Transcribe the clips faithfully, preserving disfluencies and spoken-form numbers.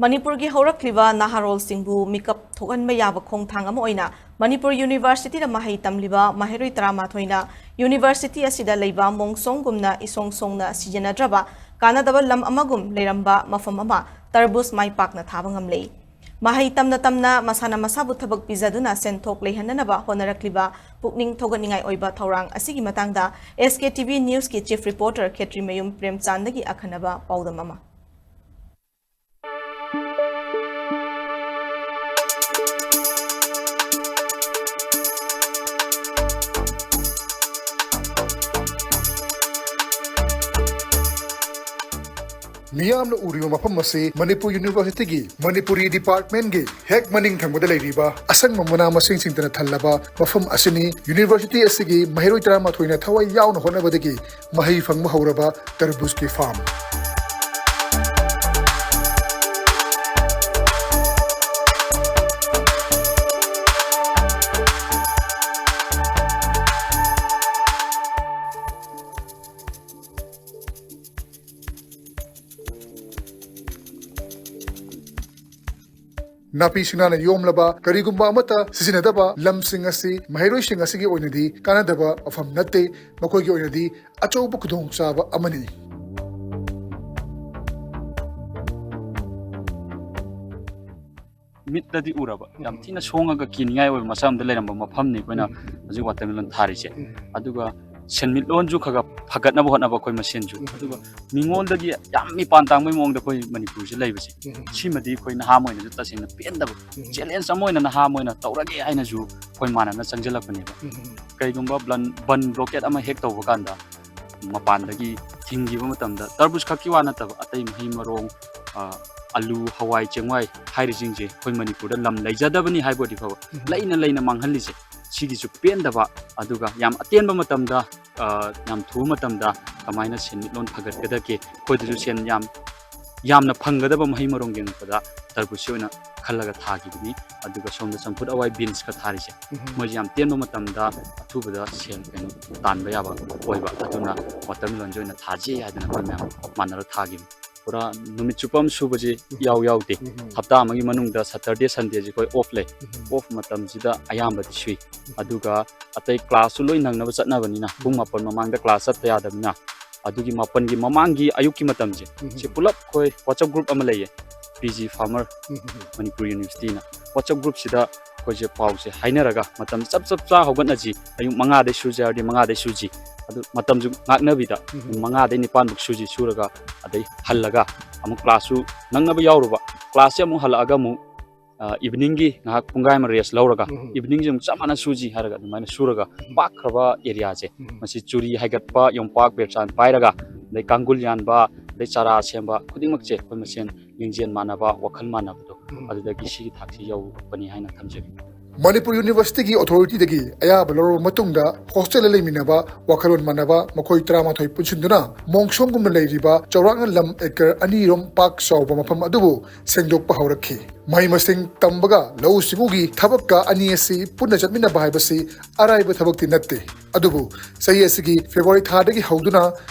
ꯃꯅꯤꯄꯨꯔꯒꯤ ꯍꯧꯔꯛꯂꯤꯕ ꯅꯍꯥꯔꯣꯜꯁꯤꯡꯕꯨ ꯃꯤꯀꯞ ꯊꯣꯛꯍꯟꯕ ꯌꯥꯕ ꯈꯣꯡꯊꯥꯡ ꯑꯃ ꯑꯣꯏꯅ ꯃꯅꯤꯄꯨꯔ ꯌꯨꯅꯤꯚꯔꯁꯤꯇꯤꯗ ꯃꯍꯩ ꯇꯝꯂꯤꯕ ꯃꯍꯩꯔꯣꯏ ꯇꯔꯥꯃꯥꯊꯣꯏꯅ ꯌꯨꯅꯤꯚꯔꯁꯤꯇꯤ ꯑꯁꯤꯗ ꯂꯩꯕ ꯃꯣꯡꯁꯣꯡꯒꯨꯝꯅ ꯏꯁꯣꯡ ꯁꯣꯡꯅ ꯁꯤꯖꯤꯟꯅꯗ꯭ꯔꯕ ꯀꯥꯟꯅꯗꯕ ꯂꯝ ꯑꯃꯒꯨꯝ ꯂꯩꯔꯝꯕ ꯃꯐꯝ ꯑꯃ ꯇꯔꯕꯨꯖ ꯃꯥꯏ ꯄꯥꯛꯅ ꯊꯥꯕ ꯉꯝꯂꯦ꯫ ꯃꯍꯩ ꯇꯝꯅ ꯇꯝꯅ ꯃꯁꯥꯅ ꯃꯁꯥꯕꯨ ꯊꯕꯛ ꯄꯤꯖꯗꯨꯅ ꯁꯦꯟꯊꯣꯛ ꯂꯩꯍꯟꯅꯅꯕ ꯍꯣꯠꯅꯔꯛꯂꯤꯕ ꯄꯨꯛꯅꯤꯡ ꯊꯧꯒꯠꯅꯤꯡꯉꯥꯏ ꯑꯣꯏꯕ ꯊꯧꯔꯥꯡ ꯑꯁꯤꯒꯤ ꯃꯇꯥꯡꯗ ꯑꯦꯁ ꯀꯦ ꯇꯤ ꯚꯤ ꯅ꯭ꯌꯨꯁꯀꯤ ꯆꯤꯐ ꯔꯤꯄꯣꯔꯇꯔ ꯈꯦꯇ꯭ꯔꯤꯃꯌꯨꯝ ꯄ꯭ꯔꯦꯝꯆꯥꯟꯗꯒꯤ ꯑꯈꯟꯅꯕ ꯄꯥꯎꯗꯝ ꯑꯃ꯫ ꯃꯤꯌꯥꯝꯅ ꯎꯔꯤꯕ ꯃꯐꯝ ꯑꯁꯤ ꯃꯅꯤꯄꯨꯔ ꯌꯨꯅꯤꯚꯔꯁꯤꯇꯤꯒꯤ ꯃꯅꯤꯄꯨꯔꯤ ꯗꯤꯄꯥꯔꯠꯃꯦꯟꯒꯤ ꯍꯦꯛ ꯃꯅꯤꯡ ꯊꯪꯕꯗ ꯂꯩꯔꯤꯕ ꯑꯁꯪꯕ ꯃꯅꯥ ꯃꯁꯤꯡ ꯁꯤꯡꯇꯅ ꯊꯜꯂꯕ ꯃꯐꯝ ꯑꯁꯤꯅꯤ꯫ ꯌꯨꯅꯤꯚꯔꯁꯤꯇꯤ ꯑꯁꯤꯒꯤ ꯃꯍꯩꯔꯣꯏ ꯇꯔꯥꯃꯥꯊꯣꯏꯅ ꯊꯋꯥꯏ ꯌꯥꯎꯅ ꯍꯣꯠꯅꯕꯗꯒꯤ ꯃꯍꯩ ꯐꯪꯕ ꯍꯧꯔꯕ ꯇꯔꯕꯨꯖꯀꯤ ꯐꯥꯔꯝ꯫ ꯅꯥꯄꯤ ꯁꯤꯡꯅꯥꯅ ꯌꯣꯝꯂꯕ ꯀꯔꯤꯒꯨꯝꯕ ꯑꯃꯠꯇ ꯁꯤꯖꯤꯟꯅꯗꯕ ꯂꯝꯁꯤꯡ ꯑꯁꯤ ꯃꯍꯩꯔꯣꯏꯁꯤꯡ ꯑꯁꯤꯒꯤ ꯑꯣꯏꯅꯗꯤ ꯀꯥꯟꯅꯗꯕ ꯃꯐꯝ ꯅꯠꯇꯦ, ꯃꯈꯣꯏꯒꯤ ꯑꯣꯏꯅꯗꯤ ꯑꯆꯧꯕ ꯈꯨꯗꯣꯡꯆꯥꯕ ꯑꯃꯅꯤ꯫ ꯃꯤꯠꯇꯗꯤ ꯎꯔꯕ ꯌꯥꯝ ꯊꯤꯅ ꯁꯣꯡꯉꯒ ꯀꯤꯅꯤꯡꯉꯥꯏ ꯑꯣꯏꯕ ꯃꯆꯥ ꯑꯃꯗ ꯂꯩꯔꯝꯕ ꯃꯐꯝꯅꯤ ꯑꯩꯈꯣꯏꯅ ꯎꯝ꯫ ꯍꯧꯖꯤꯛ ꯋꯥꯇꯔꯃꯦꯂꯣꯟ ꯊꯥꯔꯤꯁꯦ꯫ ꯎꯝ꯫ ꯑꯗꯨꯒ ꯁꯦꯟꯃꯤꯠꯂꯣꯟꯁꯨ ꯈꯔ ꯈꯔ ꯐꯒꯠꯅꯕ ꯍꯣꯠꯅꯕ ꯑꯩꯈꯣꯏ ꯃꯁꯦꯟꯁꯨ꯫ ꯎꯝ꯫ ꯑꯗꯨꯒ ꯃꯤꯉꯣꯟꯗꯒꯤ ꯌꯥꯝ ꯃꯤꯄꯥꯟ ꯇꯥꯡꯕꯒꯤ ꯃꯑꯣꯡꯗ ꯑꯩꯈꯣꯏ ꯃꯅꯤꯄꯨꯔꯁꯦ ꯂꯩꯕꯁꯦ, ꯎꯝ꯫ ꯁꯤꯃꯗꯤ ꯑꯩꯈꯣꯏ ꯅꯍꯥ ꯑꯃ ꯑꯣꯏꯅꯁꯨ ꯇꯁꯦꯡꯅ ꯄꯦꯟꯗꯕ ꯎꯝ꯫ ꯆꯦꯂꯦꯟꯖ ꯑꯃ ꯑꯣꯏꯅ ꯅꯍꯥ ꯑꯃ ꯑꯣꯏꯅ ꯇꯧꯔꯒꯦ ꯍꯥꯏꯅꯁꯨ ꯑꯩꯈꯣꯏ ꯃꯥꯟꯅꯅ ꯆꯪꯁꯤꯜꯂꯛꯄꯅꯦꯕ꯫ ꯎꯝ꯫ ꯀꯩꯒꯨꯝꯕ ꯕ꯭ꯂꯟ-, ꯕꯟ ꯕ꯭ꯂꯣꯀꯦꯠ ꯑꯃ ꯍꯦꯛ ꯇꯧꯕ ꯀꯥꯟꯗ ꯃꯄꯥꯟꯗꯒꯤ ꯊꯤꯡꯈꯤꯕ ꯃꯇꯝꯗ ꯇꯔꯕꯨꯖ ꯈꯛꯀꯤ ꯋꯥ ꯅꯠꯇꯕ ꯑꯇꯩ ꯃꯍꯩ ꯃꯔꯣꯡ, ꯑ, ꯑꯂꯨ, ꯍꯋꯥꯏ, ꯆꯦꯡꯋꯥꯏ ꯍꯥꯏꯔꯤꯁꯤꯡꯁꯦ ꯑꯩꯈꯣꯏ ꯃꯅꯤꯄꯨꯔꯗ ꯂꯝ ꯂꯩꯖꯗꯕꯅꯤ ꯍꯥꯏꯕ ꯑꯣꯏꯗꯤ ꯐꯕ, ꯎꯝ꯫ ꯂꯩꯅ ꯂꯩꯅ ꯃꯥꯡꯍꯜꯂꯤꯁꯦ ꯁꯤꯒꯤꯁꯨ ꯄꯦꯟꯗꯕ, ꯑꯗꯨꯒ ꯌꯥꯝ ꯑꯇꯦꯟꯕ ꯃꯇꯝꯗ, ꯑ, ꯌꯥꯝ ꯊꯨꯕ ꯃꯇꯝꯗ ꯀꯃꯥꯏꯅ ꯁꯦꯟꯃꯤꯠꯂꯣꯟ ꯐꯒꯠꯀꯗꯒꯦ, ꯑꯩꯈꯣꯏꯗꯁꯨ ꯁꯦꯟ ꯌꯥꯝ, ꯌꯥꯝꯅ ꯐꯪꯒꯗꯕ ꯃꯍꯩ ꯃꯔꯣꯡ ꯌꯦꯡꯉꯛꯄꯗ ꯇꯔꯕꯨꯖꯁꯤ ꯑꯣꯏꯅ ꯈꯜꯂꯒ ꯊꯥꯈꯤꯕꯅꯤ꯫ ꯑꯗꯨꯒ ꯁꯣꯝꯗ ꯆꯝꯐꯨꯠ ꯍꯋꯥꯏ ꯕꯤꯟꯁꯀ ꯊꯥꯔꯤꯁꯦ, ꯎꯝ꯫ ꯃꯣꯏꯁꯦ ꯌꯥꯝ ꯇꯦꯟꯕ ꯃꯇꯝꯗ ꯑꯊꯨꯕꯗ ꯁꯦꯟ ꯀꯩꯅꯣ ꯇꯥꯟꯕ ꯌꯥꯕ ꯑꯣꯏꯕ, ꯑꯗꯨꯅ ꯋꯥꯇꯔꯃꯦꯂꯣꯟꯁꯦ ꯑꯣꯏꯅ ꯊꯥꯁꯤ ꯍꯥꯏꯗꯅ ꯑꯩꯈꯣꯏ ꯃꯌꯥꯝ ꯃꯥꯟꯅꯔ ꯊꯥꯈꯤꯕꯅꯤ꯫ ꯄꯨꯔꯥ ꯅꯨꯃꯤꯠ ꯆꯨꯞꯄ ꯑꯃ ꯁꯨꯕꯁꯦ ꯌꯥꯎ ꯌꯥꯎꯗꯦ꯫ ꯎꯝ꯫ ꯍꯞꯇꯥ ꯑꯃꯒꯤ ꯃꯅꯨꯡꯗ Saturday Sunday ꯁꯦ ꯑꯩꯈꯣꯏ off ꯂꯩ꯫ ꯎꯝ꯫ Off ꯃꯇꯝꯁꯤꯗ ꯑꯌꯥꯝꯕꯗꯤ ꯁꯨꯏ꯫ ꯎꯝ꯫ ꯑꯗꯨꯒ ꯑꯇꯩ class ꯁꯨ ꯂꯣꯏ ꯅꯪꯅꯕ ꯆꯠꯅꯕꯅꯤꯅ, ꯄꯨꯡ ꯃꯥꯄꯟ ꯃꯃꯥꯡꯗ class ꯆꯠꯇ ꯌꯥꯗꯕꯅꯤꯅ, ꯑꯗꯨꯒꯤ ꯃꯥꯄꯟꯒꯤ ꯃꯃꯥꯡꯒꯤ ꯑꯌꯨꯛꯀꯤ ꯃꯇꯝꯁꯦ, ꯎꯝ꯫ ꯁꯤ ꯄꯨꯂꯞ ꯑꯩꯈꯣꯏ WhatsApp group ꯑꯃ ꯂꯩꯌꯦ, P G Farmer ꯎꯝ꯫ Manipur University ꯅ꯫ WhatsApp group ꯁꯤꯗ ꯑꯩꯈꯣꯏꯁꯦ ꯄꯥꯎꯁꯦ ꯍꯥꯏꯅꯔꯒ ꯃꯇꯝ ꯆꯞ ꯆꯞ ꯆꯥ ꯍꯧꯒꯠꯅꯁꯤ, ꯑꯌꯨꯛ ꯃꯉꯥꯗꯩ ꯁꯨꯁꯦ ꯍꯥꯏꯔꯗꯤ ꯃꯉꯥꯗꯩ ꯁꯨꯁꯤ, ꯑꯗꯨ ꯃꯇꯝꯁꯨ ꯉꯥꯛꯅꯕꯤꯗ ꯎꯝ꯫ ꯄꯨꯡ ꯃꯉꯥꯗꯩ ꯅꯤꯄꯥꯟ ꯐꯥꯎ ꯁꯨꯁꯤ, ꯁꯨꯔꯒ ꯑꯗꯩ ꯍꯜꯂꯒ ꯑꯃꯨꯛ class ꯁꯨ ꯅꯪꯅꯕ ꯌꯥꯎꯔꯨꯕ, class ꯁꯦ ꯑꯃꯨꯛ ꯍꯜꯂꯛꯑꯒ ꯑꯃꯨꯛ, ꯑ, evening ꯒꯤ ꯉꯥꯏꯍꯥꯛ ꯄꯨꯡꯈꯥꯏ ꯑꯃ rest ꯂꯧꯔꯒ, ꯎꯝ꯫ Evening ꯁꯦ ꯑꯃꯨꯛ ꯆꯞ ꯃꯥꯟꯅ ꯁꯨꯁꯤ ꯍꯥꯏꯔꯒ ꯑꯗꯨꯃꯥꯏꯅ ꯁꯨꯔꯒ ꯎꯝ꯫ ꯄꯥꯛꯈ꯭ꯔꯕ area ꯁꯦ, ꯎꯝ꯫ ꯃꯁꯤ ꯆꯨꯔꯤ ꯍꯥꯏꯒꯠꯄ, ꯌꯣꯝꯄꯥꯛ ꯕꯦꯔꯆꯥꯟ ꯄꯥꯏꯔꯒ, ꯑꯗꯩ ꯀꯥꯡꯒꯨꯜ ꯌꯥꯟꯕ, ꯑꯗꯩ ꯆꯥꯔꯥ ꯁꯦꯝꯕ ꯈꯨꯗꯤꯡꯃꯛꯁꯦ ꯑꯩꯈꯣꯏ ꯃꯁꯦꯟ ꯂꯤꯡꯖꯦꯜ ꯃꯥꯟꯅꯕ, ꯋꯥꯈꯜ ꯃꯥꯟꯅꯕꯗꯣ, ꯎꯝ꯫ ꯑꯗꯨꯗꯒꯤ ꯁꯤꯒꯤ ꯊꯥꯛꯁꯤ ꯌꯧꯔꯛꯄꯅꯤ ꯍꯥꯏꯅ ꯊꯝꯖꯒꯦ꯫ ꯃꯅꯤꯄꯨꯔ University ꯒꯤ authority ꯗꯒꯤ ꯑꯌꯥꯕ ꯂꯧꯔꯕ ꯃꯇꯨꯡꯗ hostel ꯗ ꯂꯩꯃꯤꯟꯅꯕ ꯋꯥꯈꯜꯂꯣꯟ ꯃꯥꯟꯅꯕ ꯃꯈꯣꯏ ꯇꯔꯥꯃꯥꯊꯣꯏ ꯄꯨꯟꯁꯤꯟꯗꯨꯅ ꯃꯣꯡꯁꯣꯡꯒꯨꯝꯅ ꯂꯩꯔꯤꯕ ꯆꯥꯎꯔꯥꯛꯅ ꯂꯝ acre ꯑꯅꯤꯔꯣꯝ ꯄꯥꯛ ꯆꯥꯎꯕ ꯃꯐꯝ ꯑꯗꯨꯕꯨ ꯁꯦꯡꯗꯣꯛꯄ ꯍꯧꯔꯛꯈꯤ꯫ ꯃꯍꯩ ꯃꯁꯤꯡ ꯇꯝꯕꯒ ꯂꯧꯎ ꯁꯤꯡꯎꯒꯤ ꯊꯕꯛꯀ ꯑꯅꯤ ꯑꯁꯤ ꯄꯨꯟꯅ ꯆꯠꯃꯤꯟꯅꯕ ꯍꯥꯏꯕꯁꯤ ꯑꯔꯥꯏꯕ ꯊꯕꯛꯇꯤ ꯅꯠꯇꯦ꯫ ꯑꯗꯨꯕꯨ ꯆꯍꯤ ꯑꯁꯤꯒꯤ February ꯊꯥꯗꯒꯤ ꯍꯧꯗꯨꯅ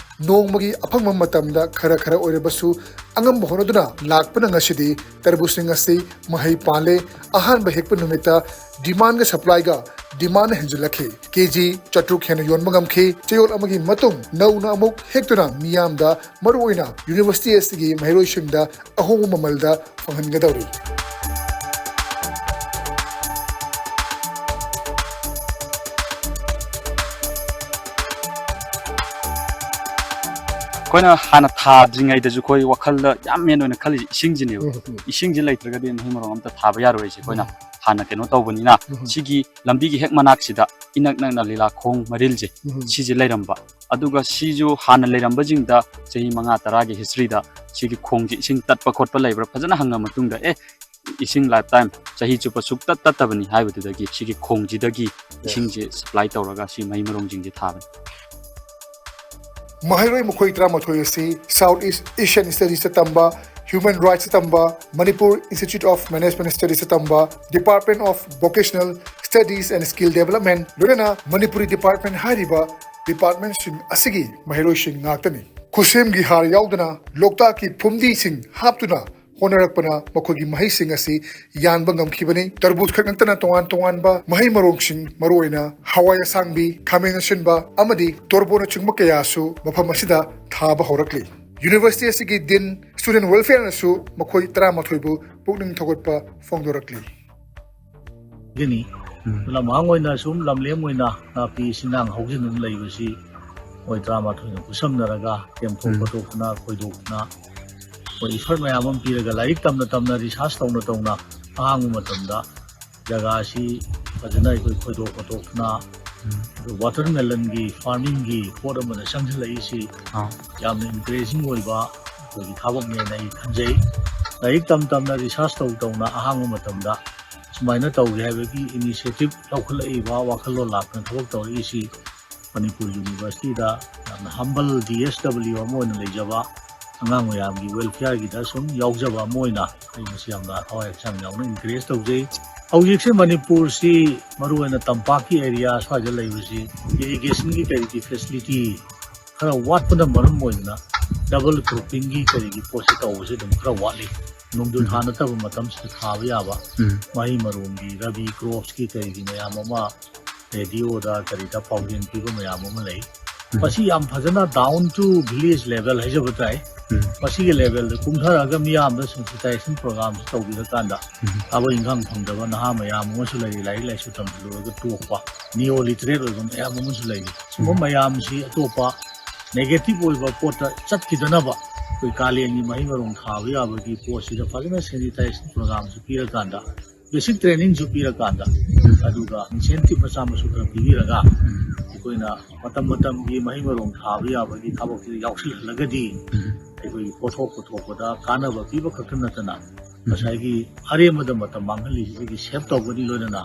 ꯅꯣꯡꯃꯒꯤ ꯑꯐꯪꯕ ꯃꯇꯝꯗ ꯈꯔ ꯈꯔ ꯑꯣꯏꯔꯕꯁꯨ ꯑꯉꯝꯕ ꯍꯣꯠꯅꯗꯨꯅ ꯂꯥꯛꯄꯅ ꯉꯁꯤꯗꯤ ꯇꯔꯕꯨꯖꯁꯤꯡ ꯑꯁꯤ ꯃꯍꯩ ꯄꯥꯜꯂꯦ꯫ ꯑꯍꯥꯟꯕ ꯍꯦꯛꯄ ꯅꯨꯃꯤꯠꯇ demand ꯒ supply ꯒ demand ꯅ ꯍꯦꯟꯖꯤꯜꯂꯛꯈꯤ꯫ KG ꯆꯥꯇ꯭ꯔꯨꯛ ꯍꯦꯟꯅ ꯌꯣꯟꯕ ꯉꯝꯈꯤ꯫ ꯆꯌꯣꯜ ꯑꯃꯒꯤ ꯃꯇꯨꯡ ꯅꯧꯅ ꯑꯃꯨꯛ ꯍꯦꯛꯇꯨꯅ ꯃꯤꯌꯥꯝꯗ, ꯃꯔꯨꯑꯣꯏꯅ University ꯑꯁꯤꯒꯤ ꯃꯍꯩꯔꯣꯏꯁꯤꯡꯗ ꯑꯍꯣꯡꯕ ꯃꯃꯜꯗ ꯐꯪꯍꯟꯒꯗꯧꯔꯤ꯫ ꯑꯩꯈꯣꯏꯅ ꯍꯥꯟꯅ ꯊꯥꯗ꯭ꯔꯤꯉꯩꯗꯁꯨ ꯑꯩꯈꯣꯏ ꯋꯥꯈꯜꯗ ꯌꯥꯝ main ꯑꯣꯏꯅ ꯈꯜꯂꯤꯁꯦ ꯏꯁꯤꯡꯁꯤꯅꯦꯕ꯫ ꯎꯝ, ꯎꯝ꯫ ꯏꯁꯤꯡꯁꯤ ꯂꯩꯇ꯭ꯔꯒꯗꯤ ꯃꯍꯩ ꯃꯔꯣꯡ ꯑꯝꯇ ꯊꯥꯕ ꯌꯥꯔꯣꯏꯁꯦ ꯑꯩꯈꯣꯏꯅ ꯎꯝ꯫ ꯍꯥꯟꯅ ꯀꯩꯅꯣ ꯇꯧꯕꯅꯤꯅ꯫ ꯎꯝ꯫ ꯁꯤꯒꯤ ꯂꯝꯕꯤꯒꯤ ꯍꯦꯛ ꯃꯅꯥꯛꯁꯤꯗ ꯏꯅꯛ ꯅꯛꯅ ꯂꯤꯂꯥꯈꯣꯡ ꯃꯔꯤꯜꯁꯦ ꯎꯝ꯫ ꯁꯤꯁꯦ ꯂꯩꯔꯝꯕ꯫ ꯑꯗꯨꯒ ꯁꯤꯁꯨ ꯍꯥꯟꯅ ꯂꯩꯔꯝꯕꯁꯤꯡꯗ ꯆꯍꯤ ꯃꯉꯥ ꯇꯔꯥꯒꯤ history ꯗ ꯁꯤꯒꯤ ꯈꯣꯡꯁꯦ ꯏꯁꯤꯡ ꯇꯠꯄ ꯈꯣꯠꯄ ꯂꯩꯕ꯭ꯔꯥ ꯐꯖꯅ ꯍꯪꯉ ꯃꯇꯨꯡꯗ, ꯑꯦ, ꯏꯁꯤꯡ lifetime ꯆꯍꯤ ꯆꯨꯞꯄ ꯁꯨꯛꯇꯠ ꯇꯠꯇꯕꯅꯤ ꯍꯥꯏꯕꯗꯨꯗꯒꯤ ꯁꯤꯒꯤ ꯈꯣꯡꯁꯤꯗꯒꯤ ꯏꯁꯤꯡꯁꯦ supply ꯇꯧꯔꯒ ꯁꯤ ꯃꯍꯩ ꯃꯔꯣꯡꯁꯤꯡꯁꯦ ꯊꯥꯕꯅꯤ꯫ ꯃꯍꯩꯔꯣꯏ ꯃꯈꯣꯏ ꯇꯔꯥꯃꯥꯊꯣꯏ ꯑꯁꯤ South East Asian Studies ꯇ ꯇꯝꯕ, Human Rights ꯇ ꯇꯝꯕ, Manipur Institute of Management Studies ꯇ ꯇꯝꯕ, Department of Vocational Studies and Skill Development, ꯂꯣꯏꯅꯅ Manipuri Department ꯍꯥꯏꯔꯤꯕ department ꯁꯤꯡ ꯑꯁꯤꯒꯤ ꯃꯍꯩꯔꯣꯏꯁꯤꯡ ꯉꯥꯛꯇꯅꯤ꯫ ꯈꯨꯠꯁꯦꯝꯒꯤ ꯍꯥꯔ ꯌꯥꯎꯗꯅ ꯂꯣꯛꯇꯥꯛꯀꯤ ꯐꯨꯝꯗꯤꯁꯤꯡ ꯍꯥꯞꯇꯨꯅ ꯍꯣꯠꯅꯔꯛꯄꯅ ꯃꯈꯣꯏꯒꯤ ꯃꯍꯩꯁꯤꯡ ꯑꯁꯤ ꯌꯥꯟꯕ ꯉꯝꯈꯤꯕꯅꯤ꯫ ꯇꯔꯕꯨꯖ ꯈꯛ ꯅꯠꯇꯅ ꯇꯣꯉꯥꯟ ꯇꯣꯉꯥꯟꯕ ꯃꯍꯩ ꯃꯔꯣꯡꯁꯤꯡ, ꯃꯔꯨꯑꯣꯏꯅ ꯍꯋꯥꯏ ꯑꯁꯥꯡꯕꯤ, ꯈꯥꯃꯦꯟ ꯑꯁꯤꯟꯕ ꯑꯃꯗꯤ ꯇꯣꯔꯕꯣꯠꯅꯆꯤꯡꯕ ꯀꯌꯥꯁꯨ ꯃꯐꯝ ꯑꯁꯤꯗ ꯊꯥꯕ ꯍꯧꯔꯛꯂꯤ꯫ ꯌꯨꯅꯤꯚꯔꯁꯤꯇꯤ ꯑꯁꯤꯒꯤ ꯗꯤꯟ, ꯁ꯭ꯇꯨꯗꯦꯟꯠ ꯋꯦꯜꯐꯤꯌꯔꯅꯁꯨ ꯃꯈꯣꯏ ꯇꯔꯥꯃꯥꯊꯣꯏꯕꯨ ꯄꯨꯛꯅꯤꯡ ꯊꯧꯒꯠꯄ ꯐꯣꯡꯗꯣꯔꯛꯂꯤ꯫ ꯒꯤꯅꯤ꯫ ꯎꯝ꯫ ꯂꯝꯍꯥꯡ ꯑꯣꯏꯅ ꯁꯨꯝ ꯂꯝꯂꯦꯝ ꯑꯣꯏꯅ ꯅꯥꯄꯤ ꯁꯤꯡꯅꯥꯡ ꯍꯧꯖꯤꯟꯗꯨꯅ ꯂꯩꯕꯁꯤ ꯃꯣꯏ ꯇꯔꯥꯃꯥꯊꯣꯏꯅ ꯈꯨꯠꯁꯝꯅꯔꯒ ꯇꯦꯝꯊꯣꯛ ꯎꯝ꯫ ꯈꯣꯠꯇꯣꯛꯇꯅ ꯈꯣꯏꯗꯣꯛꯇꯅ ꯃꯣꯏ effort ꯃꯌꯥꯝ ꯑꯃ ꯄꯤꯔꯒ ꯂꯥꯏꯔꯤꯛ ꯇꯝꯅ ꯇꯝꯅ research ꯇꯧꯅ ꯇꯧꯅ ꯑꯍꯥꯡꯕ ꯃꯇꯝꯗ ꯖꯒꯥ ꯑꯁꯤ ꯐꯖꯅ ꯑꯩꯈꯣꯏ ꯈꯣꯏꯗꯣꯛ ꯈꯣꯠꯇꯣꯛꯇꯅ ꯎꯝ꯫ Watermelon ꯒꯤ farming ꯒꯤ ꯄꯣꯠ ꯑꯃꯗ ꯆꯪꯁꯤꯜꯂꯛꯏꯁꯤ ꯑꯥ꯫ ꯌꯥꯝꯅ encouraging ꯑꯣꯏꯕ ꯑꯩꯈꯣꯏꯒꯤ ꯊꯕꯛꯅꯦꯅ ꯑꯩ ꯈꯟꯖꯩ꯫ ꯂꯥꯏꯔꯤꯛ ꯇꯝ ꯇꯝꯅ research ꯇꯧ ꯇꯧꯅ ꯑꯍꯥꯡꯕ ꯃꯇꯝꯗ ꯁꯨꯃꯥꯏꯅ ꯇꯧꯒꯦ ꯍꯥꯏꯕꯒꯤ initiative ꯂꯧꯈꯠꯂꯛꯏꯕ, ꯋꯥꯈꯜꯂꯣꯟ ꯂꯥꯛꯇꯅ ꯊꯕꯛ ꯇꯧꯔꯛꯏꯁꯤ ꯃꯅꯤꯄꯨꯔ ꯌꯨꯅꯤꯚꯔꯁꯤꯇꯤꯗ ꯌꯥꯝꯅ humble D S W ꯑꯃ ꯑꯣꯏꯅ ꯂꯩꯖꯕ, ꯑꯉꯥꯡ ꯃꯌꯥꯝꯒꯤ welfare ꯒꯤꯗ ꯁꯨꯝ ꯌꯥꯎꯖꯕ ꯑꯃ ꯑꯣꯏꯅ ꯑꯩ ꯃꯁꯤ ꯌꯥꯝꯅ ꯊꯋꯥꯏ ꯍꯛꯆꯥꯡ ꯌꯥꯎꯅ encourage ꯇꯧꯖꯩ꯫ ꯍꯧꯖꯤꯛꯁꯦ ꯃꯅꯤꯄꯨꯔꯁꯤ ꯃꯔꯨꯑꯣꯏꯅ ꯇꯝꯄꯥꯛꯀꯤ area ꯁ꯭ꯋꯥꯏꯗ ꯂꯩꯕꯁꯤ irrigation ꯒꯤ ꯀꯔꯤꯒꯤ facility ꯈꯔ ꯋꯥꯠꯄꯅ ꯃꯔꯝ ꯑꯣꯏꯗꯅ double cropping ꯒꯤ ꯀꯔꯤꯒꯤ ꯄꯣꯠꯁꯦ ꯇꯧꯕꯁꯦ ꯑꯗꯨꯝ ꯈꯔ ꯋꯥꯠꯂꯤ꯫ ꯅꯣꯡꯖꯨ ꯊꯥ ꯎꯝ꯫ ꯅꯠꯇꯕ ꯃꯇꯝꯁꯤꯗ ꯊꯥꯕ ꯌꯥꯕ ꯎꯝ꯫ ꯃꯍꯩ ꯃꯔꯣꯡꯒꯤ, ꯔꯕꯤ crops ꯀꯤ ꯀꯔꯤꯒꯤ ꯃꯌꯥꯝ ꯑꯃ radio ꯗ ꯀꯔꯤꯗ ꯄꯥꯎꯖꯦꯜ ꯄꯤꯕ ꯃꯌꯥꯝ ꯑꯃ ꯂꯩ꯫ ꯎꯝ꯫ ꯃꯁꯤ ꯌꯥꯝ ꯐꯖꯅ down to village level ꯍꯥꯏꯖꯕ ꯇꯥꯏ꯫ ꯎꯝ꯫ ꯃꯁꯤꯒꯤ level ꯗ ꯀꯨꯝꯊꯔꯛꯑꯒ ꯃꯤꯌꯥꯝꯗ sensitization program ꯁꯤ ꯇꯧꯕꯤꯔꯀꯥꯟꯗ ꯎꯝ꯫ ꯊꯕꯛ ꯏꯟꯈꯥꯡ ꯐꯪꯗꯕ ꯅꯍꯥ ꯃꯌꯥꯝ ꯑꯃꯁꯨ ꯂꯩꯔꯤ, ꯂꯥꯏꯔꯤꯛ ꯂꯥꯏꯁꯨ ꯇꯝꯁꯤꯜꯂꯨꯔꯒ ꯇꯣꯛꯄ, neo literate ꯑꯣꯏꯕ ꯃꯌꯥꯝ ꯑꯃꯁꯨ ꯂꯩꯔꯤ꯫ ꯁꯨꯝꯕ ꯎꯝ꯫ ꯃꯌꯥꯝꯁꯤ ꯑꯇꯣꯞꯄ negative ꯑꯣꯏꯕ ꯄꯣꯠꯇ ꯆꯠꯈꯤꯗꯅꯕ ꯑꯩꯈꯣꯏ ꯀꯥꯂꯦꯟꯒꯤ ꯃꯍꯩ ꯃꯔꯣꯡ ꯊꯥꯕ ꯌꯥꯕꯒꯤ ꯄꯣꯠꯁꯤꯗ ꯐꯖꯅ sensitization program ꯁꯤ ꯄꯤꯔꯀꯥꯟꯗ basic training ꯁꯨ ꯄꯤꯔꯀꯥꯟꯗ, ꯎꯝ꯫ ꯑꯗꯨꯒ incentive ꯃꯆꯥ ꯃꯁꯨ ꯈꯔ ꯄꯤꯕꯤꯔꯒ, ꯎꯝ꯫ ꯑꯩꯈꯣꯏꯅ ꯃꯇꯝ ꯃꯇꯝꯒꯤ ꯃꯍꯩ ꯃꯔꯣꯡ ꯊꯥꯕ ꯌꯥꯕꯒꯤ ꯊꯕꯛꯁꯤꯗ ꯌꯥꯎꯁꯤꯜꯍꯜꯂꯒꯗꯤ, ꯎꯝ꯫ ꯑꯩꯈꯣꯏꯒꯤ ꯄꯣꯠꯊꯣꯛ ꯄꯨꯊꯣꯛꯄꯗ ꯀꯥꯟꯅꯕ ꯄꯤꯕ ꯈꯛꯇ ꯅꯠꯇꯅ, ꯎꯝ꯫ ꯉꯁꯥꯏꯒꯤ ꯑꯔꯦꯝꯕꯗ ꯃꯇꯝ ꯃꯥꯡꯍꯜꯂꯤꯁꯤꯗꯒꯤ save ꯇꯧꯕꯅꯤ, ꯂꯣꯏꯅꯅ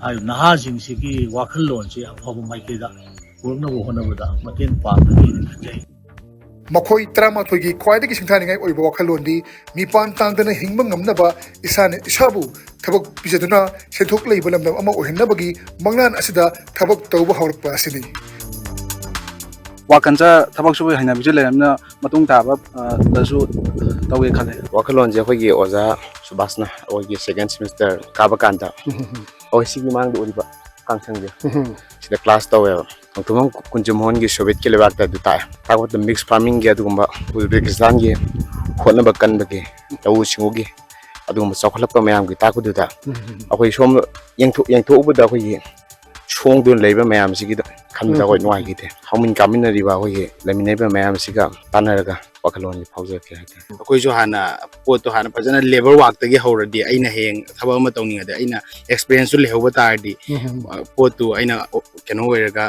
ꯍꯥꯏꯔꯤꯕ ꯅꯍꯥꯁꯤꯡꯁꯤꯒꯤ ꯋꯥꯈꯜꯂꯣꯟꯁꯦ ꯑꯐꯕ ꯃꯥꯏꯀꯩꯗ ꯄꯨꯔꯛꯅꯕ ꯍꯣꯠꯅꯕꯗ ꯃꯇꯦꯡ ꯄꯥꯡꯒꯅꯤꯅ ꯈꯟꯖꯩ꯫ ꯃꯈꯣꯏ ꯇꯔꯥꯃꯥꯊꯣꯏꯒꯤ ꯈ꯭ꯋꯥꯏꯗꯒꯤ ꯁꯤꯡꯊꯥꯅꯤꯡꯉꯥꯏ ꯑꯣꯏꯕ ꯋꯥꯈꯜꯂꯣꯟꯗꯤ ꯃꯤꯄꯥꯟ ꯇꯥꯡꯗꯅ ꯍꯤꯡꯕ ꯉꯝꯅꯕ ꯏꯁꯥꯅ ꯏꯁꯥꯕꯨ ꯊꯕꯛ ꯄꯤꯖꯗꯨꯅ ꯁꯦꯟꯊꯣꯛ ꯂꯩꯕ ꯂꯝꯗꯝ ꯑꯃ ꯑꯣꯏꯍꯟꯅꯕꯒꯤ ꯃꯪꯂꯥꯟ ꯑꯁꯤꯗ ꯊꯕꯛ ꯇꯧꯕ ꯍꯧꯔꯛꯄ ꯑꯁꯤꯅꯤ꯫ ꯋꯥꯈꯜꯁꯦ ꯊꯕꯛ ꯁꯨꯕꯒꯤ ꯍꯩꯅꯕꯤꯁꯦ ꯂꯩꯔꯕꯅꯤꯅ ꯃꯇꯨꯡ ꯇꯥꯕ ꯑ, ꯗꯁꯨ ꯇꯧꯒꯦ ꯈꯜꯂꯦ꯫ ꯋꯥꯈꯜꯂꯣꯟꯁꯦ ꯑꯩꯈꯣꯏꯒꯤ ꯑꯣꯖꯥ ꯁꯨꯕꯥꯁꯅ ꯑꯩꯈꯣꯏꯒꯤ ꯁꯦꯀꯦꯟ ꯁꯦꯃꯤꯁꯇꯔ ꯀꯥꯕ ꯀꯥꯟꯗ ꯑꯩꯈꯣꯏ ꯁꯤꯒꯤ ꯃꯥꯡꯗ ꯎꯔꯤꯕ ꯀꯥꯡꯁꯪꯁꯦ ꯁꯤꯗ ꯀ꯭ꯂꯥꯁ ꯇꯧꯋꯦꯕ꯫ ꯅꯣꯡꯊꯣꯝꯕꯝ ꯀꯨꯟꯖꯝꯍꯣꯟꯒꯤ ꯁꯣꯚꯤꯌꯦꯠꯀꯤ ꯂꯩꯕꯥꯛꯇ ꯑꯗꯨ ꯇꯥꯛꯑꯦ꯫ ꯇꯥꯛꯄꯗ ꯃꯤꯛꯁ ꯐꯥꯔꯃꯤꯡꯒꯤ ꯑꯗꯨꯒꯨꯝꯕ ꯎꯖꯕꯦꯀꯤꯁꯇꯥꯟꯒꯤ ꯍꯣꯠꯅꯕ ꯀꯟꯕꯒꯤ, ꯂꯧꯎ ꯁꯤꯡꯎꯒꯤ ꯑꯗꯨꯒꯨꯝꯕ ꯆꯥꯎꯈꯠꯂꯛꯄ ꯃꯌꯥꯝꯒꯤ ꯇꯥꯛꯄꯗꯨꯗ ꯑꯩꯈꯣꯏ ꯁꯣꯝ ꯌꯦꯡꯊꯣꯛ ꯌꯦꯡꯊꯣꯛꯎꯕꯗ ꯑꯩꯈꯣꯏꯒꯤ ꯁꯣꯡꯗꯨꯅ ꯂꯩꯕ ꯃꯌꯥꯝꯁꯤꯒꯤꯗ ꯈꯟꯕꯗ ꯑꯩꯈꯣꯏ ꯅꯨꯡꯉꯥꯏꯈꯤꯗꯦ꯫ ꯍꯧꯃꯤꯟ ꯀꯥꯃꯤꯟꯅꯔꯤꯕ ꯑꯩꯈꯣꯏꯒꯤ ꯂꯩꯃꯤꯟꯅꯔꯤꯕ ꯃꯌꯥꯝꯁꯤꯒ ꯇꯥꯟꯅꯔꯒ ꯋꯥꯈꯜꯂꯣꯟꯁꯦ ꯐꯥꯎꯖꯔꯛꯀꯦ ꯍꯥꯏꯇꯥꯔꯦ꯫ ꯑꯩꯈꯣꯏꯁꯨ ꯍꯥꯟꯅ ꯄꯣꯠꯇꯣ ꯍꯥꯟꯅ ꯐꯖꯅ ꯂꯦꯕꯔ ꯋꯥꯛꯇꯒꯤ ꯍꯧꯔꯗꯤ ꯑꯩꯅ ꯍꯌꯦꯡ ꯊꯕꯛ ꯑꯃ ꯇꯧꯅꯤꯡꯉꯗꯤ ꯑꯩꯅ ꯑꯦꯛꯁꯄꯤꯔꯤꯌꯦꯟꯁꯇꯨ ꯂꯩꯍꯧꯕ ꯇꯥꯔꯗꯤ ꯄꯣꯠꯇꯨ ꯑꯩꯅ ꯀꯩꯅꯣ ꯑꯣꯏꯔꯒ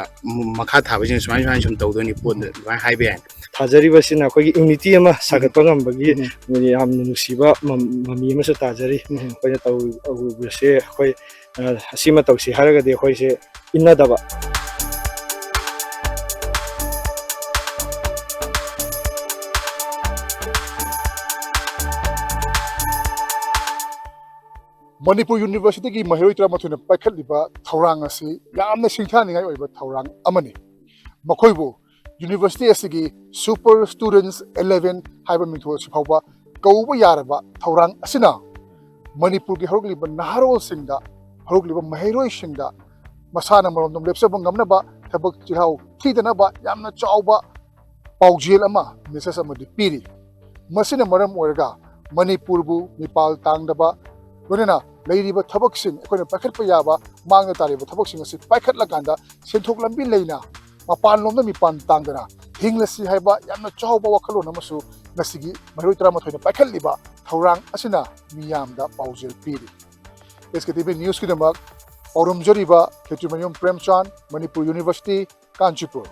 ꯃꯈꯥ ꯊꯥꯕꯁꯤꯡ ꯁꯨꯃꯥꯏꯅ ꯁꯨꯃꯥꯏꯅ ꯁꯨꯝ ꯇꯧꯗꯣꯏꯅꯤ ꯄꯣꯠꯇꯨ ꯑꯗꯨꯃꯥꯏꯅ ꯍꯥꯏꯕ ꯌꯥꯏ꯫ ꯊꯥꯖꯔꯤꯕꯁꯤꯅ ꯑꯩꯈꯣꯏꯒꯤ ꯌꯨꯅꯤꯇꯤ ꯑꯃ ꯁꯥꯒꯠꯄ ꯉꯝꯕꯒꯤ ꯌꯥꯝꯅ ꯅꯨꯡꯁꯤꯕ ꯃꯃꯤ ꯑꯃꯁꯨ ꯇꯥꯖꯔꯤ꯫ ꯑꯩꯈꯣꯏꯅ ꯇꯧꯔꯤꯕꯁꯦ ꯑꯩꯈꯣꯏ ꯑꯁꯤꯃ ꯇꯧꯁꯤ ꯍꯥꯏꯔꯒꯗꯤ ꯑꯩꯈꯣꯏꯁꯦ ꯏꯟꯅꯗꯕ꯫ ꯃꯅꯤꯄꯨꯔ ꯌꯨꯅꯤꯚꯔꯁꯤꯇꯤꯒꯤ ꯃꯍꯩꯔꯣꯏ ꯇꯔꯥꯃꯥꯊꯣꯏꯅ ꯄꯥꯏꯈꯠꯂꯤꯕ ꯊꯧꯔꯥꯡ ꯑꯁꯤ ꯌꯥꯝꯅ ꯁꯤꯡꯊꯥꯅꯤꯡꯉꯥꯏ ꯑꯣꯏꯕ ꯊꯧꯔꯥꯡ ꯑꯃꯅꯤ꯫ ꯃꯈꯣꯏꯕꯨ ꯌꯨꯅꯤꯚꯔꯁꯤꯇꯤ ꯑꯁꯤꯒꯤ ꯁꯨꯄꯔ ꯁ꯭ꯇꯨꯗꯦꯟꯠꯁ ꯏꯂꯦꯚꯦꯟ ꯍꯥꯏꯕ ꯃꯤꯡꯊꯣꯜ ꯑꯁꯤ ꯐꯥꯎꯕ ꯀꯧꯕ ꯌꯥꯔꯕ ꯊꯧꯔꯥꯡ ꯑꯁꯤꯅ ꯃꯅꯤꯄꯨꯔꯒꯤ ꯍꯧꯔꯛꯂꯤꯕ ꯅꯍꯥꯔꯣꯜꯁꯤꯡꯗ, ꯍꯧꯔꯛꯂꯤꯕ ꯃꯍꯩꯔꯣꯏꯁꯤꯡꯗ ꯃꯁꯥꯅ ꯃꯔꯣꯝꯗꯣꯝ ꯂꯦꯞꯆꯕ ꯉꯝꯅꯕ, ꯊꯕꯛ ꯆꯤꯜꯍꯥꯎ ꯊꯤꯗꯅꯕ ꯌꯥꯝꯅ ꯆꯥꯎꯕ ꯄꯥꯎꯖꯦꯜ ꯑꯃ, ꯃꯦꯁꯦꯖ ꯑꯃꯗꯤ ꯄꯤꯔꯤ꯫ ꯃꯁꯤꯅ ꯃꯔꯝ ꯑꯣꯏꯔꯒ ꯃꯅꯤꯄꯨꯔꯕꯨ ꯃꯤꯄꯥꯜ ꯇꯥꯡꯗꯕ, ꯂꯣꯏꯅꯅ ꯂꯩꯔꯤꯕ ꯊꯕꯛꯁꯤꯡ ꯑꯩꯈꯣꯏꯅ ꯄꯥꯏꯈꯠꯄ ꯌꯥꯕ, ꯃꯥꯡꯗ ꯇꯥꯔꯤꯕ ꯊꯕꯛꯁꯤꯡ ꯑꯁꯤ ꯄꯥꯏꯈꯠꯂꯀꯥꯟꯗ ꯁꯦꯟꯊꯣꯛ ꯂꯝꯕꯤ ꯂꯩꯅ ꯃꯄꯥꯟꯂꯣꯝꯗ ꯃꯤꯄꯥꯟ ꯇꯥꯡꯗꯅ ꯍꯤꯡꯂꯁꯤ ꯍꯥꯏꯕ ꯌꯥꯝꯅ ꯆꯥꯎꯕ ꯋꯥꯈꯜꯂꯣꯟ ꯑꯃꯁꯨ ꯉꯁꯤꯒꯤ ꯃꯍꯩꯔꯣꯏ ꯇꯔꯥꯃꯥꯊꯣꯏꯅ ꯄꯥꯏꯈꯠꯂꯤꯕ ꯊꯧꯔꯥꯡ ꯑꯁꯤꯅ ꯃꯤꯌꯥꯝꯗ ꯄꯥꯎꯖꯦꯜ ꯄꯤꯔꯤ꯫ ꯑꯦꯁ ꯀꯦ ꯇꯤ ꯚꯤ ꯅ꯭ꯌꯨꯁꯀꯤꯗꯃꯛ ꯄꯥꯎꯔꯨꯝꯖꯔꯤꯕ ꯈꯦꯇ꯭ꯔꯤꯃꯌꯨꯝ ꯄ꯭ꯔꯦꯝꯆꯥꯟ, ꯃꯅꯤꯄꯨꯔ ꯌꯨꯅꯤꯚꯔꯁꯤꯇꯤ, ꯀꯥꯟꯆꯤꯄꯨꯔ꯫